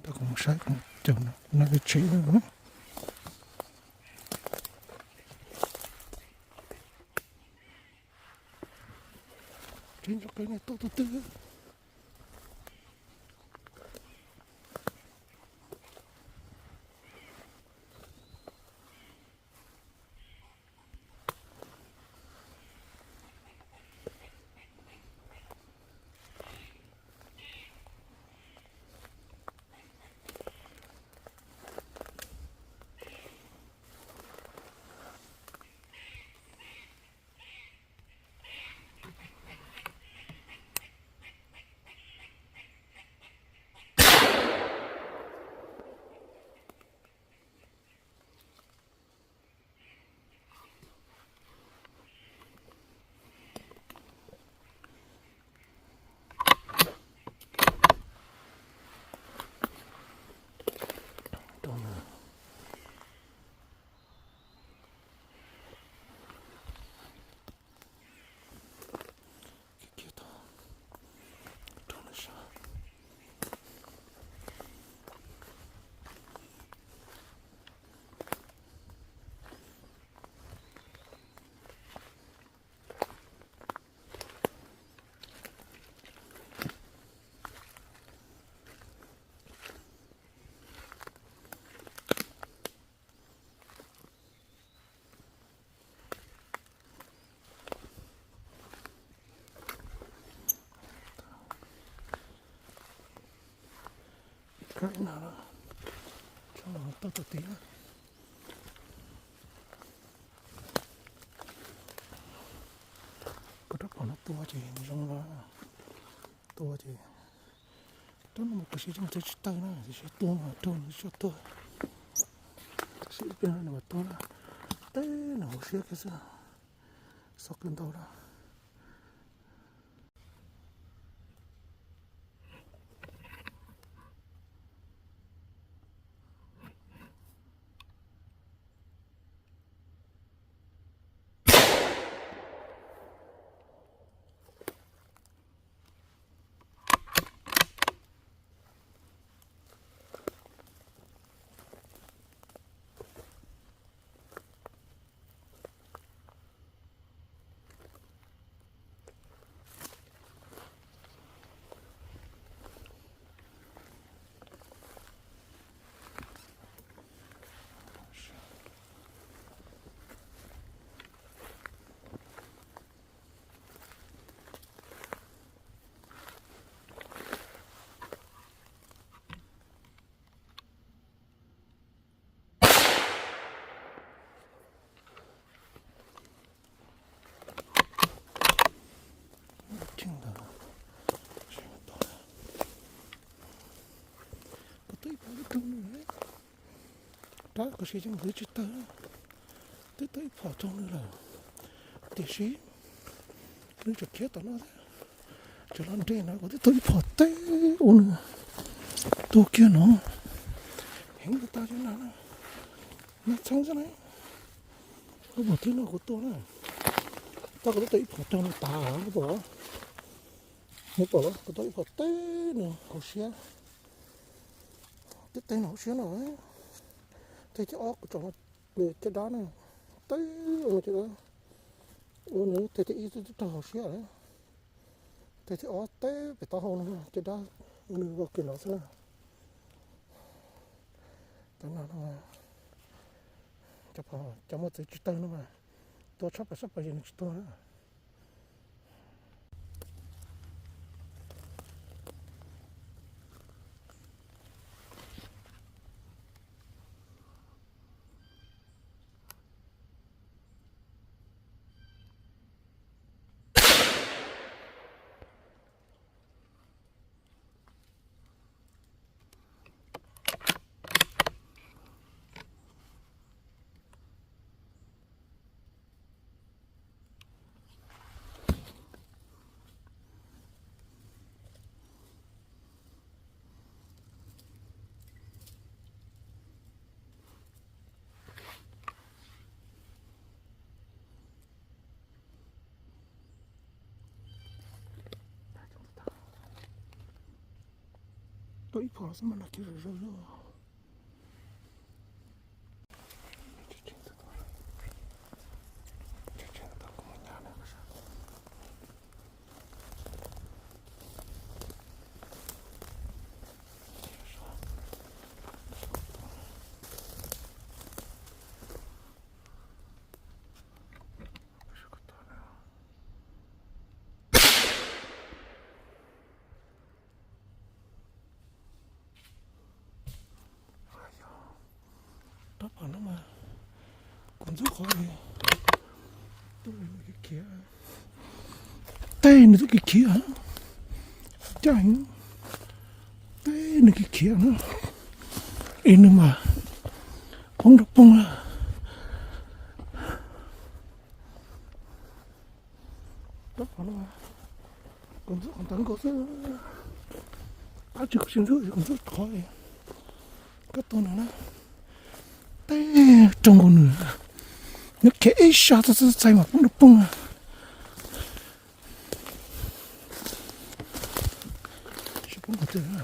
Tau kuv mus saib kuv caum no, no tsheb no. Tsheb ntsuag qev no tuaj tus twg? Kawm no, tso los tau tus tid na. Koj rab phom no tua ces zoo no, tua ces rab no mas kuv siv tsis tau na, siv tua mas raug nws tsis tuag. Siv ib pliag no nws mam tuag na. Teb nws hauv siab kiag xwb, xob kawg ntau na. Koj twb ib phom raug nws, rab koj siv ces nws twb tsis tawg, twb tau ib phom raug nws lawm, tiam sis nws tseem khiav tom no thiab, tseem los nres no, kuv twb tau ib phom teb ua nws tuag kiag no. Heev tag tag li no na, nag txheeb xwb na. Koj pom thib no kuv tua na, tab kuv twb tau ib phom raug nws tas, koj pom, koj pom los kuv tau ib phom teb nws hauv siab, teb teb nws hauv siab no. Teg thib ob kuv tsom nws caj dab na, teb ua nws caj dab, ua nws teg thib ib twb raug hauv siab lawm, teg thib ob teb pem taub hau no, caj dab nws vau kiag no xwb na. Tam no no, cov muaj txwv tsis tawg no mas tua tshab plaws sab plaws ces nws tsis tuag na. Ib phom xwb mas no khiav zom zaws li. Rab phom no mas kuv ntxub qhov li, tej nws tub khiav khiav, caj heev, tej nws khiav khiav na, es nws mas poob nrov poog na. Rab phom no kuv ntxub qhov ntawd nkaus xwb, dab tsi kuv tsis ntxub, kuv ntxub qhov li. Koj tua nws na, tej rau nkaus nws, nws khiav ib sab txaij txaij mas poob nrov poog na. Sib poob qhov twg na?